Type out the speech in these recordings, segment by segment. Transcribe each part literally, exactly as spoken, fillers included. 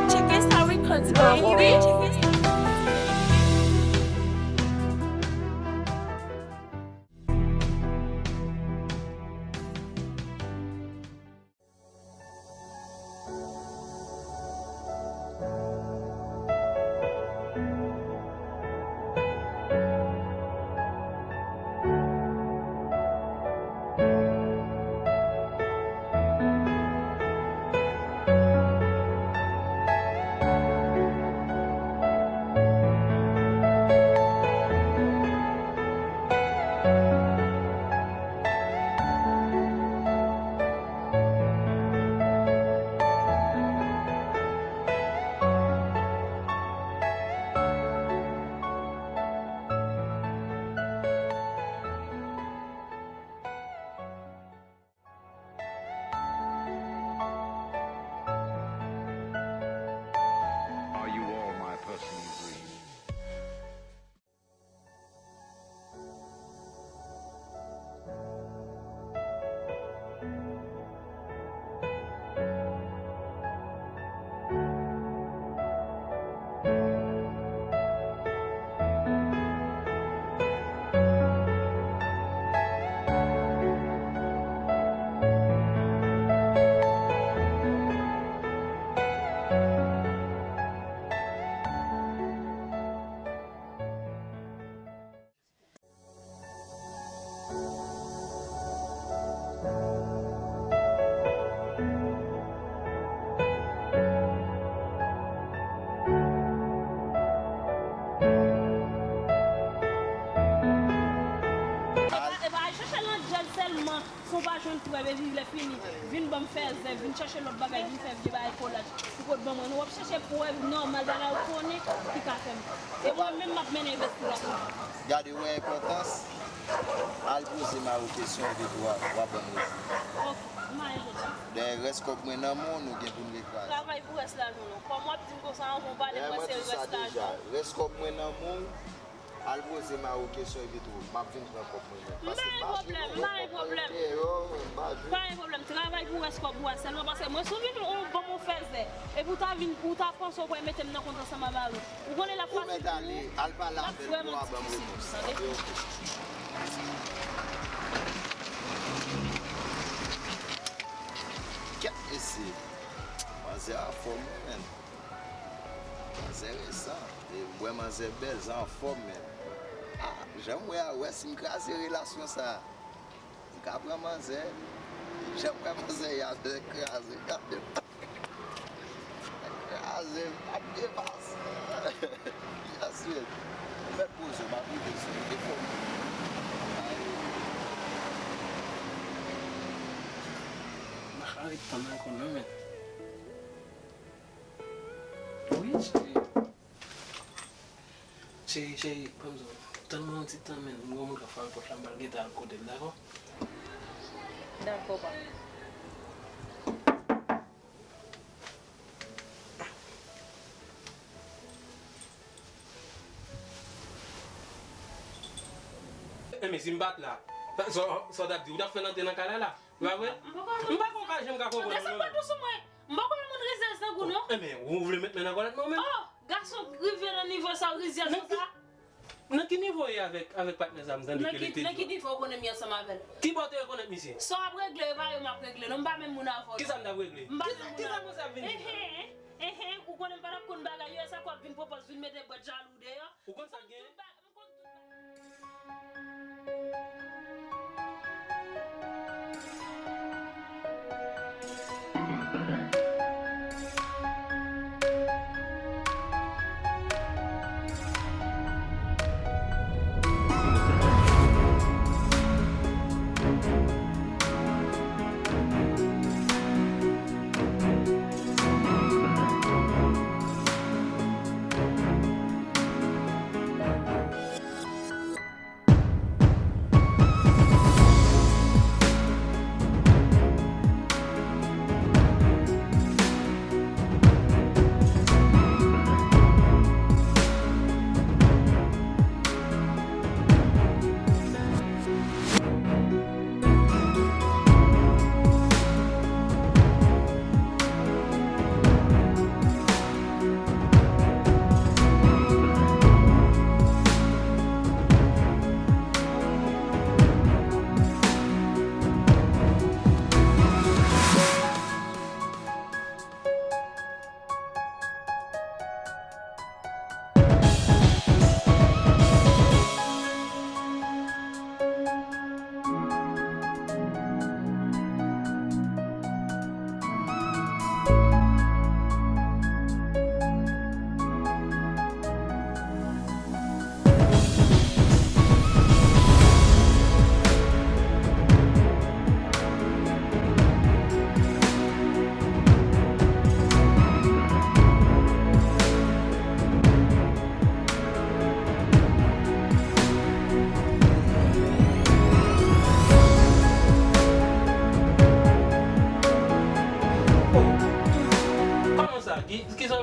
Check Star Records, baby. Are you all my personal dreams? E pa, e pa al chèche nan djèz sèlman. Si w pa jwenn prèv, epi lè fini, vin ban m fèzè, vin chèche lòt bagay, vin fè vye bagay kolaj. Ou pot ban mwen, non, w ap chèche prèv nòmal, bagay ou konnen ki ka fè m. E mwen menm, m ap mennen envestigasyon. Gade, ou wè enpòtans, al poze Maro kesyon, epi w a, w a ban m repons. Ok, m pa gen pwoblèm. Dayè, rès kòb mwen nan men w, nou gen pou n rekraze. Travay pou rès lajounen w. Kòm w ap di m konsa, anvan w pale, mwen se rès lajounen w. Rès kòb mwen nan men w. Al poze Maro kesyon epi tou, m ap vin pran kòb mwen menm. M pa gen pwoblèm, m pa gen pwoblèm. M pa gen pwoblèm. Travay pou rès kòb ou a sèlman, paske mwen si w vin ou ban m yon fèzè, epi w ta vin, ou ta panse w pral mete m nan kont ansanm ak Maro. Ou konnen l ap fasil pou ou. Ou mèt ale, al pale avè l pou w a ban m repons. L ap vrèman difisil pou ou, tande. Ok, ok. Kèt mesye. Manzè anfòm wi, menn. Manzè resan. E m wè manzè bèl, sa anfòm, menn. Ah, jan m wè a, wè si m kraze relasyon sa a. M ka pran manzè. Jan m wè manzè a, bèl kraze, gade. Kraze, m ap depase. Yes, man. Ou mèt poze w, m ap rive sou ou. Defo m. M pa ka ret tann ankò non, men. Wi, cheri. Cheri, cheri, ban m di w, tann mwen yon ti tan, men. M gen yon moun k ap frape pòt la, m pral gentan al kote l, dakò? Dakò, papa. Enben, si m pa t la, sa, sa w t ap di? Ou t ap fè l antre nan kay la, la? E pa vre? M pa kwè w pa janm ka konprann mwen menm. Desann pa tou sou mwen. M pa kwè moun rizèz tankou w non. Enben, ou vle met men nan kòlèt mwen menm? Oh, gason rive nan nivo sa, w rizèz konsa. Nan ki nivo w ye avèk, avèk patnè sa a, m tande ke li te di w? Nan ki nivo w konnen m ye ansanm avè l? Kibò w te rekonèt misye? Sa w ap regle, e pa yo m ap regle non, m pa menm moun avè w non. Kisa m t ap regle? M pa menm moun avè w. Kisa, kisa w panse ap vin di la? Enhen, enhen, ou konnen m pa t ap konn bagay yo, e sa k w ap vin pwopòz vin mete bwèt jalou deyò? Ou konn sa k genyen? M konn tout bagay.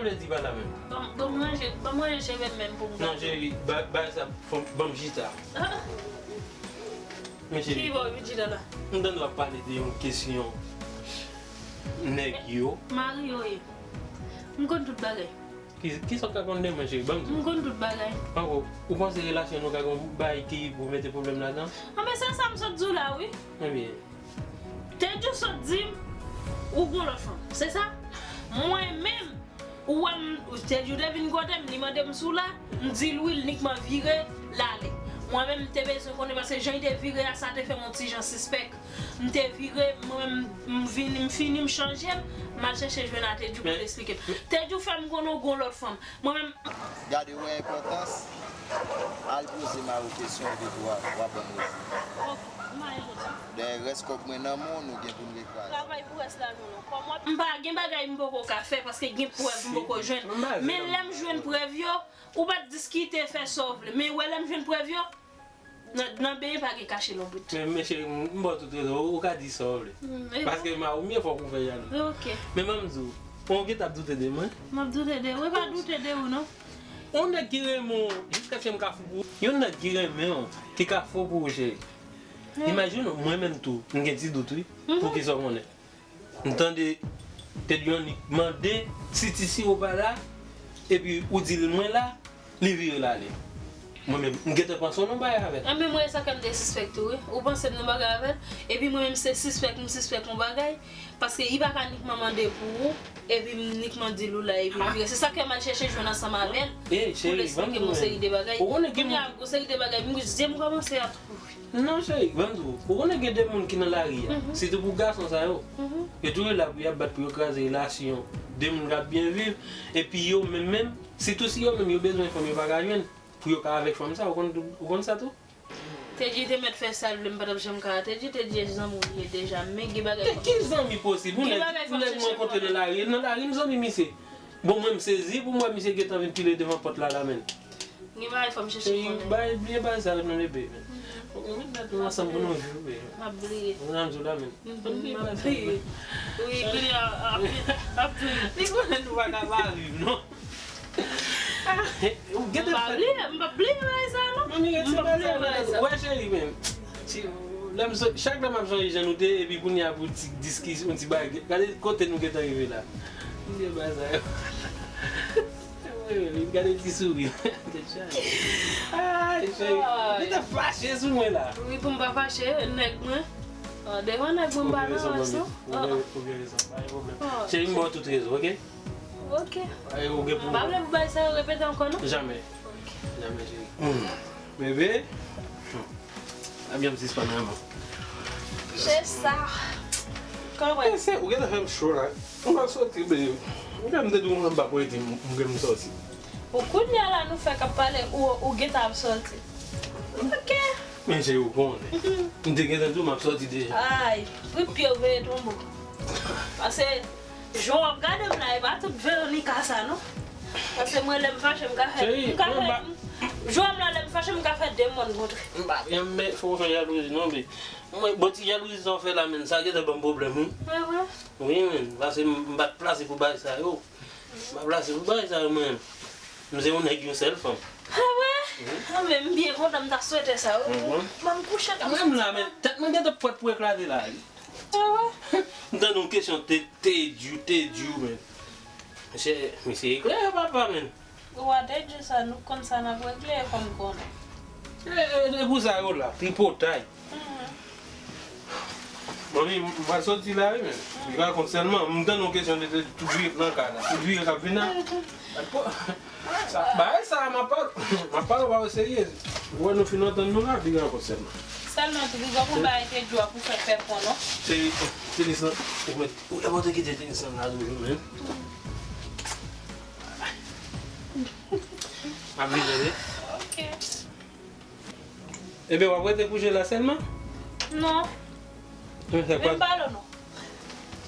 Di pa la menm. Ban m manje, ban m ranje cheve m menm pou m gade. Non, cheri, ba, ba sa, fò, ban m chita. Men cheri, ki bò w chita la? M tande w ap pale de yon kesyon nèg yo. Mari yo ye. M konn tout bagay. Ki, kisa w ka konn de mwen, cheri? Ban m di w. M konn tout bagay. Ankò, ou panse relasyon nou ka gen yon bagay ki pou mete pwoblèm ladan? Anben, se sa m sot di w la, wi. Ebyen. Tedjou sot di m, ou gon lòt fanm. Se sa? Mwen menm, ou wè m, Tedjou te vin kote m, li mande m si w la, m di l wi, l nikman vire, l ale. Mwen menm, m te bezwen konnen, paske jan li te vire a, sa te fè m yon ti jan sispèk. M te vire, mwen menm, m vini, m fini, m chanje m, m al chèche jwenn a Tedjou pou l eksplike m. Tedjou fè m konnen w gon lòt fanm. Mwen menm. Gade, wè enpòtans, al poze Mari kesyon, epi w a, w a ban m rezon. Dayè, rès kòb mwen nan men w, nou gen pou n rekraze. Travay pou rès lavi w non. Kòm w ap, m pa gen bagay m poko ka fè, paske gen prèv m poko jwenn. Men lè m jwenn prèv yo, ou pa t diskite, fè sa w vle. Men wè lè m jwenn prèv yo, nan, nan benyen pa gen kache lonbrit. Men, men cheri, m, m ba w tout rezon, ou, ou ka di sa w vle. Paske Mari, ou menm fòk ou fè jalouzi. Men ban m di w, ou gentan ap doute de mwen? M ap doute de ou, e pa doute de ou non. Yon nèg ki renmen w, jiskaske m ka fou pou ou. Yon nèg ki renmen w, ki ka fou pou ou, cheri. Imajine w, mwen menm tou, m gen ti dout, wi. Poukisa w konnen? M tande Tedjou annik mande si ti Siro pa la, epi ou di l mwen la, li vire l ale. Mwen menm, m gentan panse w nan bagay avè l. Anben, mwen, e sa fè m te sispèk tou, wi. Ou panse m nan bagay avè l, epi mwen menm, se sispèk, m sispèk yon bagay. Paske li pa ka nikman mande pou ou, epi m nikman di l ou la, epi l vire. Se sa k fè m al chèche jwenn ansanm avè l, pou l eksplike m yon seri de bagay. Kounye a, yon seri de bagay, m, zye m kòmanse ap ouvri. Non, cheri, ban m di w, ou konnen gen de moun ki nan lari a, sitou pou gason sa yo. Yo toujou la pou y ap bat pou yo kraze relasyon de moun k ap byen viv, epi yo menm menm, sitou si yo menm yo bezwen fanm yo pa ka jwenn, pou yo ka avèk fanm sa, ou konn, ou konn sa tou? Teddy te mèt fè sa l vle, m pa t ap janm ka. Teddy, Teddy zanmi w li ye deja, men gen bagay. Ki zanmi posib? Yon nèg, yon nèg m rankontre nan lari, nan lari m zanmi misye. Bon, mwen m sezi pou m wè misye gentan vin pile devan pòt la la, menn. Gen bagay fò m chèche konnen. Bliye bagay sa yo non, bebe, menn. Fòk nou met tèt nou ansanm pou nou viv, bebe. M ap bliye. Ou nan di w la, menn. M ap bliye. Wi, kounye a, ap, ap bliye. Li konnen nou pa ka pa viv, non. Ou gentan fè. M p ap bliye, m p ap bliye bagay sa non. Manmi, retire bagay sa. Wè cheri, men. Lè m so-, chak lè m ap sonje jan nou te, epi kounye a pou ti diskisyon, ti bagay. Gade kote nou gentan rive la. Kounye a bagay sa yo. Gade ti souri. Tèt chaje. Ay, cheri. Li te fache sou mwen la. Wi, pou m pa fache, nèg mwen. Devan nèg mwen m pa nan rans non. Ou gen rezon, pa gen pwoblèm. Cheri, m ba w tout rezon, oke? Ok. Ay, ou gen pou. M pa vle pou bagay sa yo repete ankò non. Jamè. Ok. Jamè, cheri. Bebe. Ebyen, m sispann renmen w. Se sa. Kòman? Ese, ou gentan fè m cho la. M pa soti, bebe. M gentan te di w m pa pou ete, m, m gen m soti. Bon, kounye a la nou fèk ap pale, ou, ou gentan ap soti. Ok. Men cheri, ou konnen. M te gentan di w m ap soti deja. Ay, trip pye w veye tonbe w. Paske jan w ap gade m la, e pa tout Veronica sa non. Paske mwen lè m fache m ka fè, m ka fè, jan w ap la lè m fache m ka fè de mòn kontre. M pa renmen fè w fè jalouzi non, men mwen bon ti jalouzi sa w fè la, menn, sa gentan ban m pwoblèm wi. Vre vre? Wi, menn, paske m, m pa t plase pou bagay sa yo. M pa plase pou bagay sa yo, mwen. M se yon nèg yon sèl fanm. Ah wè? Ah, men m byen kontan, m ta swete sa wi. Ban m kouche. Mwen m la, men tèt mwen gentan prèt pou eklate la. Ah wè? M tande yon kesyon te, te di w, te di w, men. Misye, misye eklere, papa, men. Ou a te di sa, nou konn sa n ap regle, fò m konnen. E, e, e pou sa yo la, tripotay. Manmi, m pral soti la wi, men. Li rakont sèlman. M tande yon kesyon de, de tout vire nan kay la. Tout vire k ap vin la. Sa, bagay sa, m ap pale, m ap pale w pa serye. Ou wè nou fin antann nou la, li rakont sèlman. Sèlman, tou, li gon bagay te di w pou fè pè pon, non? Se, tenis lan, ou mèt, ou, e pa te kite tenis lan la toujou, men. M ap vin tande. Ok. Ebyen, w ap rete kouche la sèlman? Non. Men fè kwa? Men pale non.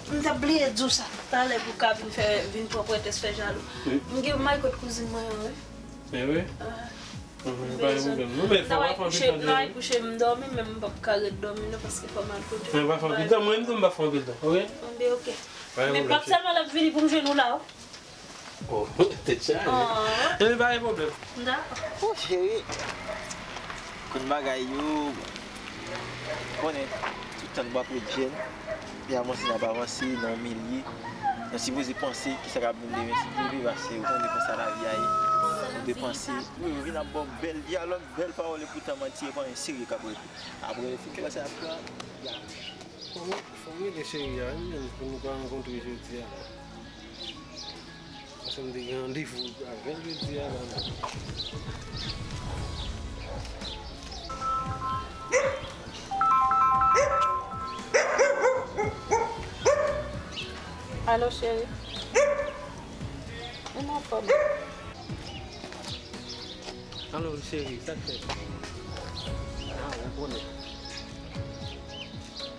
M t ap bliye di w sa. Talè pou w ka vin fè, vin pran pretès fè jalou. M gen may kot kouzin mwen an, wi. Men wi. M pa gen pwoblèm. Non, men fò w pa fè anpil tan. N a kouche, m dòmi, men m p ap ka ret dòmi non, paske fò m al kote. Men pa fè anpil tan, mwen menm tou m pa fè anpil tan, ok? Anben, ok. Men pa sèlman l ap vini pou m jwenn ou la, wi. Oh, tèt chaje. Ebyen, pa gen pwoblèm. Dakò. Oh, cheri. Konn bagay yo, bon. Konnen, tout tan nou ap ret jèn, epi avanse n ap avanse nan yon milye, nou sipoze panse kisa k ap vin demen, si Bondye vle, paske ou konnen konsa lavi a ye. Nou dwe panse, wi, wi, vin ap ba w bèl dyalòg, bèl pawòl, epoutan manti, e pa anyen serye k ap rete. Apre, lè fini pase ap pran. Fò m, fò m rele cheri a, wi, menm, pou nou ka rankontre jodi a. Paske m te gen randevou avè l jodi a la menm. Alo, cheri. Ou anfòm? Alo, cheri, sa k fèt? A, ou konnen.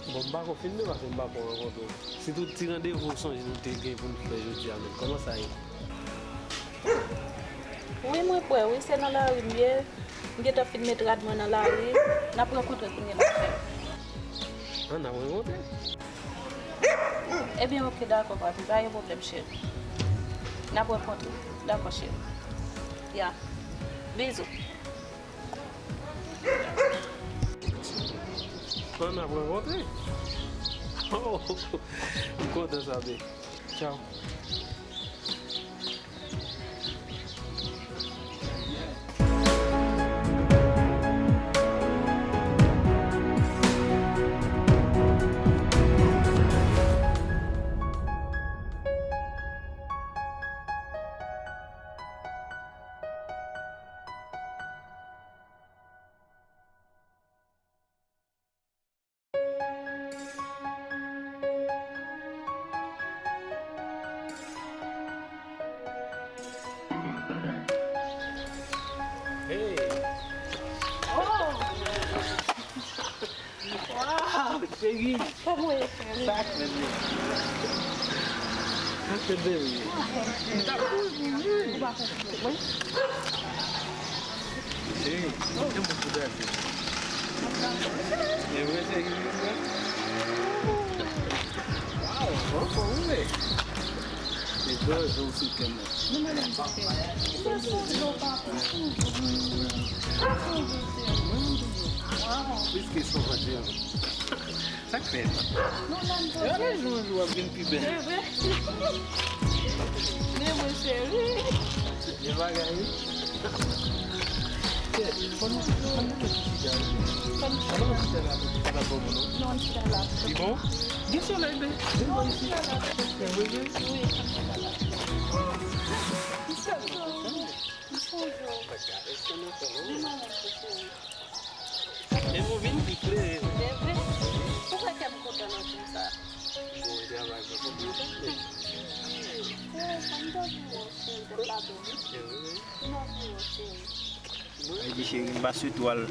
Bon, m pako fin de pase m pako rankontre w. Sitou ti randevou w sonje nou te gen pou n fè jodi a menm. Kòman sa ye? Wi, mwen prè, wi, se nan lari m ye. M gentan fin met rad mwen nan lari. N ap rankontre kounye a. A, n ap rankontre? Ebyen, oke, dakò, papi, pa gen pwoblèm, cheri. N ap rankontre. Dakò, cheri. Ya. Bizou. An n ap rankontre. Oh, m kontan sa, baby. Tchaw. Hey! Oh! Waw, cheri! Kòman w ye, cheri? Sa k fèt, baby? Sa k fèt, baby? Ou pa konprann mwen? Cheri, yon moun pou date. E vre, cheri, vre? Waw, anfòm, wi. E vre, jan w sou kè mwen. Mwen menm, mwen menm toujou. Waw. Plis ke sa w pa di ankò. Sa k fèt? Gade jan w ap vin pi bèl. Men mwen cheri. Gen bagay wi. Fò nou, fò nou mete ti siga wi. Fò nou mete ti siga la pou pa ta bon non. Non, ti siga la. Li bon? Gen solèy be. Vin bò isi. Wi, wi. Bonjou. Li malad wi cheri. E nou vin pi klere. Se vre? Poukisa kè m kontan nan jou sa? Bon travay, bon travay. Oh, fanm tankou w, cheri, tèt la bèl wi. Mèsi, cheri. Mwen di cheri, m pa swete w al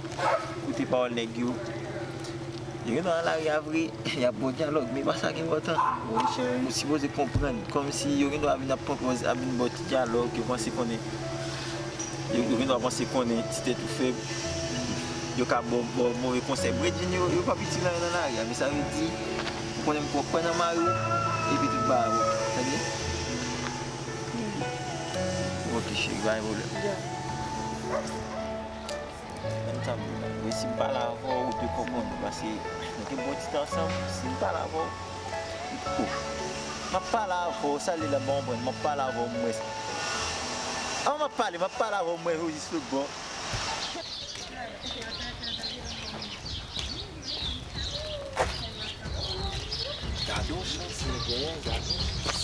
koute pawòl nèg yo. Yo gen dwa nan lari a vre, y ap ba w dyalòg, men e pa sa ki enpòtan. Wi, cheri. Ou sipoze konprann, kòmsi yo gen dwa vin ap pwopòze, ap vin ba w ti dyalòg, yo panse konnen Yo, yo gen dwa panse konnen ti tèt ou fèb, yo ka ba w, ba w move konsèy. Bredjin yo, yo p ap itil anyen nan lari a, men sa vle di, ou konnen m kwè nan mari w, epi tout bagay bon. Tande? Ok, cheri, pa gen pwoblèm. Menm jan m di w la, wi, si m pale avè w, ou dwe konprann mwen, paske nou gen bon ti tan ansanm, si m pale avè w, oh, m ap pale avè w, sa l ye la, m pa konprann, m ap pale avè w, m wè. An, m ap pale, m ap pale avè w, m wè w jis lòt bò. Gade yon chans nou genyen, gade yon chans.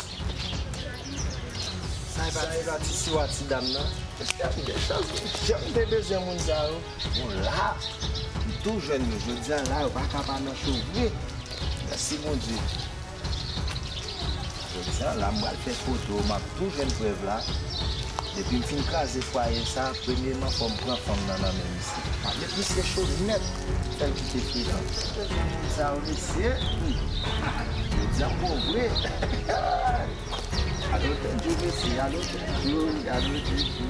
Sa e pa ti, sa e pa ti siwa ti dam nan. Mesye, m gen chans wi. Jan m te bezwen moun sa yo. Bon, la, m tou jwenn yo. Jodi a, la, yo pa ka pa nan cho vre. Mèsi, Bondye. Jodi a, la, m pral fè foto, m ap tou jwenn prèv la. Depi m fin kraze fwaye sa, premyeman, fò m pran fanm nan nan men misye. Paske misye cho nèt, fè l kite frekan. Sa yo, mesye, hmm. Jodi a, m bon vre. Alo tèt di mesye, alo tèt di, alo tèt di.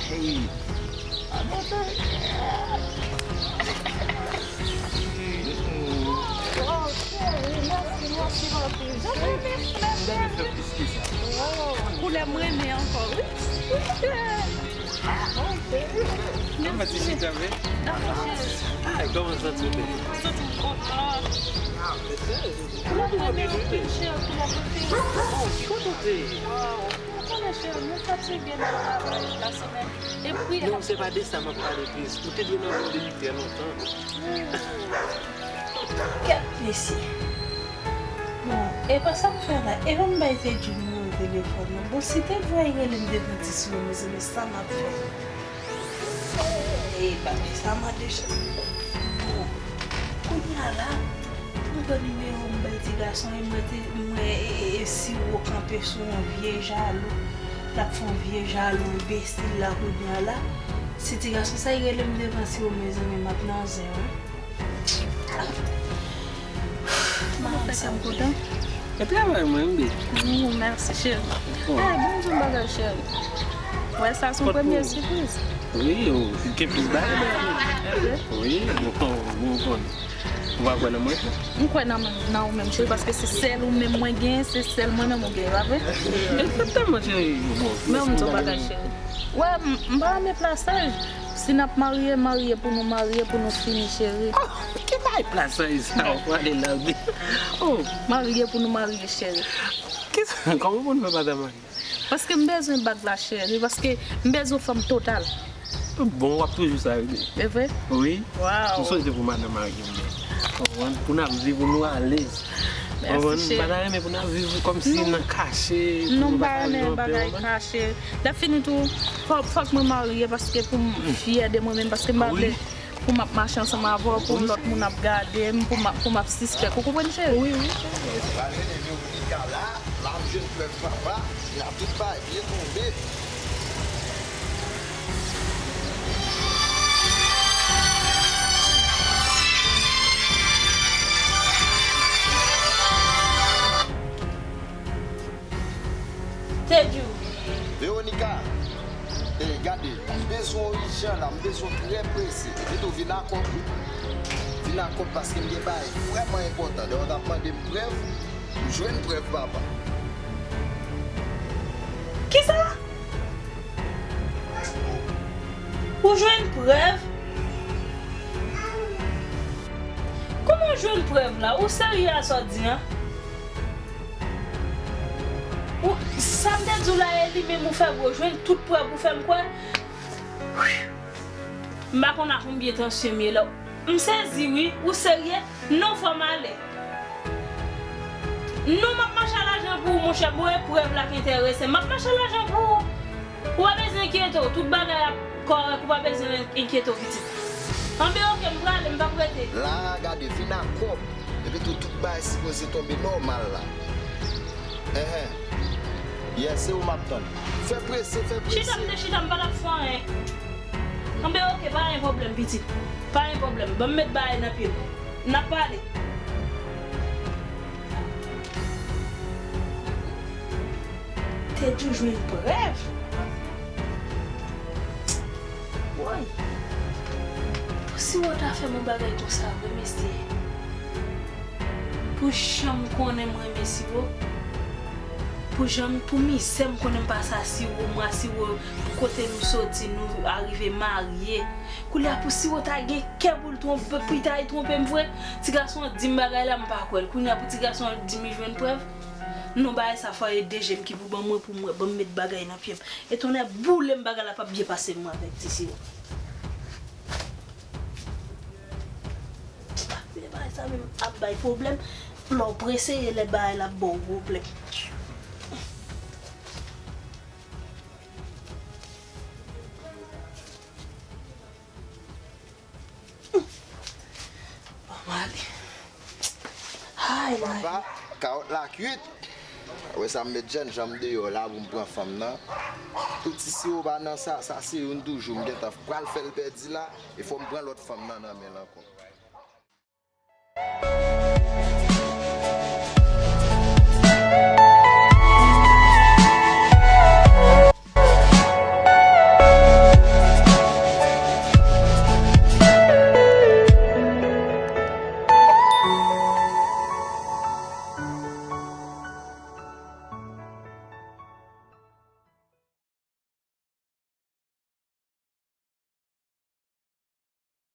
Hey, alo tèt. Oh, cheri, mèsi, mèsi, Plis ke sa. Wow, koulè m renmen ankò, wi. Mwen ti chita, wi. Dakò, cheri. Ay, kòman santi w? Santi m kontan. Koulè m renmen anpil, cheri, koulè prefere. Kote w te ye? Wow. Ou konnen, cheri, mwen fatige nan travay lasemèn. Epi, non, se pa de sa m ap pale, Prince. Ou te dwe nan vin depi trè lontan. Kèt, mesye. Bon, e pa sa m fè la. E pa m bay Teddy nimewo telefòn nan. Bon, si Teddy a rele m devan ti sou yo, mezanmi, sa m ap fè? E pa sa mande jan. Bon, kounye a la, m pran nimewo m bay ti gason e mwen te, mwen, e, e, e siwo kanpe sou yon vye jalou. L ap fè yon vye jalou, enbesil la kounye a la. Si ti gason sa rele m devan siwo, mezanmi, m ap nan zen, wi. Kòman fè kè m kontan? E travay mwen, wi. Oh, mèsi, cheri. Bon. Eh, bon, di m bagay, cheri. Wè, sa se yon premye sipriz. Wi, ou gen plis bagay. Wi, bon, bon, bon. Ou pa kwè nan mwen? M kwè nan, nan ou menm, cheri, paske se sèl ou menm mwen genyen, se sèl mwen menm ou genyen, pa vre? Egzakteman, cheri. Bon, men m di w bagay, cheri. Wè, m, m pa renmen plasaj. Si n ap marye, marye pou nou marye, pou nou fini, cheri. Oh, ki bagay plasaj sa w pale la, wi? Oh. Marye pou nou marye, cheri. Kisa, kòman pou nou fè pa ta marye? Paske m bezwen bag la, cheri. Paske m bezwen fanm total. Bon, w ap toujou sa, wi. E vre? Wi. Wow. M sonje pou madanm marye m. Konprann? Pou n ap viv, pou nou alèz. Mèsi, cheri. Konprann? M pa ta renmen pou n ap viv kòmsi nan kache, pou nou pa ka viv anpè, konprann? Non, m pa renmen bagay kache. Lè fini tou, fò, fòk mwen marye paske pou m fyè de mwen menm, paske m pa vle pou m ap mache ansanm avè w, pou lòt moun ap gade m, pou m ap, pou m ap sispèk. Ou konprann, cheri? Wi, wi. Pral rele Veronica la, l ap jwenn prèv papa, n ap tout bay byen tonbe. Te di w. Veronica, e, gade, m bezwen w ijan la, m bezwen w trè prese. Epi tou, vin a kòb, wi. Vin a kòb paske m gen bagay vrèman enpòtan. Dayè, w t ap mande m prèv, m jwenn prèv, papa. Kisa? Ou jwenn prèv? Kòman w jwenn prèv la? Ou serye a sa w di an? Ou, sa m te di w la, e li menm ou fè gwo jwenn tout prèv ou fè m kwè? M pa konn a konbyen tansyon m ye la. M sezi wi, ou serye? Non, fò m ale. Non, m ap mache a lajan pou ou, monchè, bon, e prèv la k enterese m. M ap mache a lajan pou ou. Ou pa bezwen enkyete w, tout bagay ap kòrèk, ou pa bezwen enkyete w, pitit. Anben, oke, m prale, m p ap rete. La, gade, vin a kòb. Epi tou, tout bagay sipoze tonbe nòmal la. Enhen. Yes, se ou m ap tann. Fè prese, fè prese. Chita, m te chita, m pa t ap fè anyen. Anben, oke, pa gen pwoblèm, pitit. Pa gen pwoblèm. Ban m met bagay nan pye m. N ap pale. Te di w jwenn prèv. Woy. Pou Siwo ta fè m yon bagay konsa vre, mesye. Pou jan m konnen m renmen Siwo. Pou jan m, pou mizè m konnen m pase a Siwo, mwen a Siwo, pou kote nou soti, nou arive marye. Koulye a pou Siwo ta gen kè pou l twonpe, pou l ta twonpe m vre. Ti gason an di m bagay la, m pa kwè l. Kounye a pou ti gason an di m li jwenn prèv. Non, bagay sa fò e de je m ki pou ban mwen pou mwen, ban m met bagay nan pye m. E tonnè boule m, bagay la p ap byen pase mwen avèk ti Siwo. Men bagay sa menm ap bay pwoblèm. Lè w prese, e lè bagay la ap ba w pwoblèm. Ban m ale. Ay, ay. Papa, kawòt la kwit. Apre sa, m met jènjan m deyò la pou m pran fanm nan. Pou ti Siwo pa nan sa, sa se youn toujou m gentan pral fè l pèdi la. E fò m pran lòt fanm nan nan men l ankò.